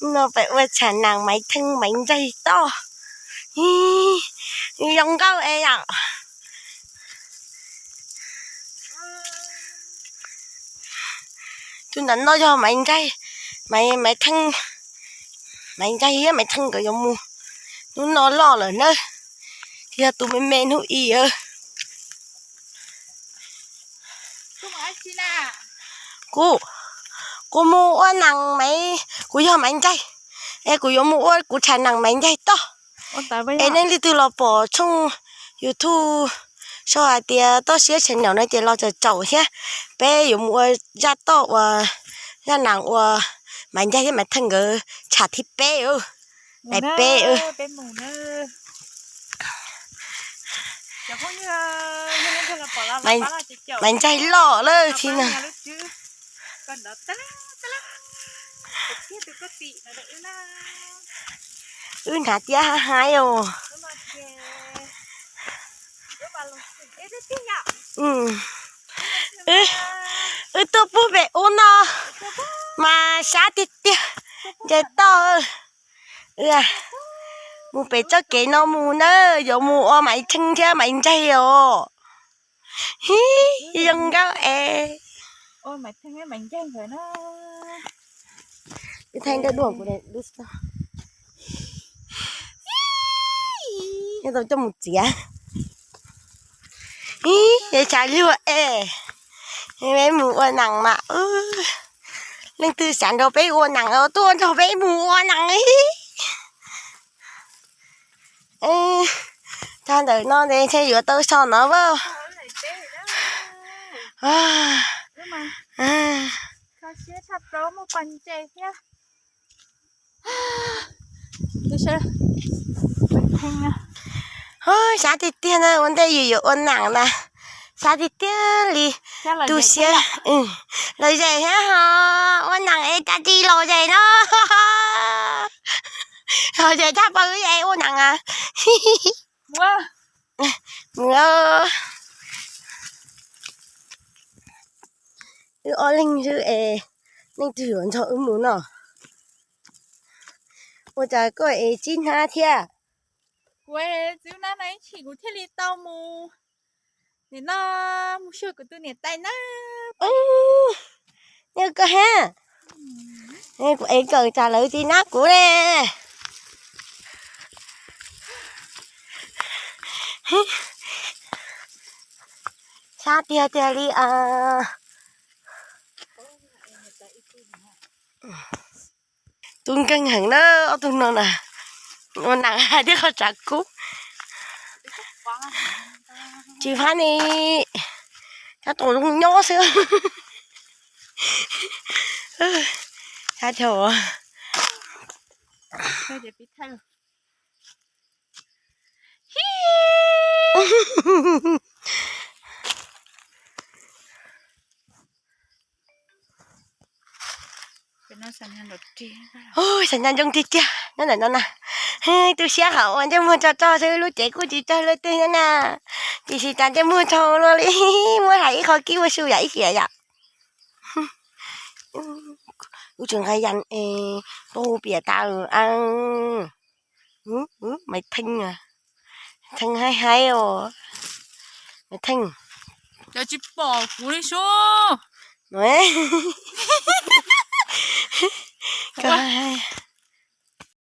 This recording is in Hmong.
No peb ua tsham nas Maiv Theej Maiv Ncaig toj. Zoo nkauj es yom. Tus ntawm no yog Maiv Ncaig, Maiv, Maiv Theej, Maiv Ncaig thiab Maiv Theej nkawd yuav mus. Hnub no loj lawm nawb, yog tus me me hnub i. Kuv, kuv mus ua nas Maiv, kuv yog Maiv Ncaig, es kuv yuav mus ua kuv tsham nas Maiv Ncaig toj. Es nej leej twg los pom tshooj YouTube sau hais tias Toj Siab Channel no ces los txawm tsaum thiab. Peb yuav mus ua zaj toj uas zaj nas uas Maiv Ncaig thiab Maiv Theej nkawd tsham thib peb, daim peb. Maiv Ncaig loj lawm thiab na. Wb hnav tiab hab haib os. Wb tuaj puag pem ub no mas sab tiag tiag, nce toj. Mus pem txoj kev no mus na, yuav mus ua Maiv Theej thiab Maiv Ncaig os. Hib, zoo nkauj es. Tau coj mus txiav. Ib, es tshav luag es, peb mus ua nas mas, leej twg xav nrog peb ua nas tuaj nrog peb mus ua nas. Tag ntawm no ces ntshe yuav tau so no as. Sab tiag tiag na, ua ntej yus yuav ua nas na, sab tiag tiag li. Tu siab, lom zem thiab ho, ua nas es cas tsis lom zem no. Lom zem tshaj plaws es ua nas a. Mus, wb ob leeg xwb es leej twg yuav nrog wb mus no. Ua cas koj es tsis hnab thiab? Kuv tsis hnab no ib chim kuv thiaj li tau mus. Nim no mus xyuas kuv tus niam tais na. Nyob koj hab, kuv ev kawm tsam lawv tsis hnab kuv ne. Sab tiag tiag li. Tub nkeeg heev na, ob tug no na, ua nas hais tias qhov tsav kub. Tsis fab ni, tab tom zoo nyob xwb. Sab dhau. Xav nco ntsoov tiag tiag nyob ntawm no na. Tu siab hauv ua ntsej muag rog rog xwb, lub cev kuj tsis raug luag twg nyob na. Tiam sis tas ntsej muag rog luaj li, muab hais ib qho kib ua su yam ib xiam yom. Kuv tseem nqa yas es tuaj hu piam tas. Maiv Theej, Theej haib haib os. Maiv Theej, cov tsis pom kuv li sub. Koj haib haib.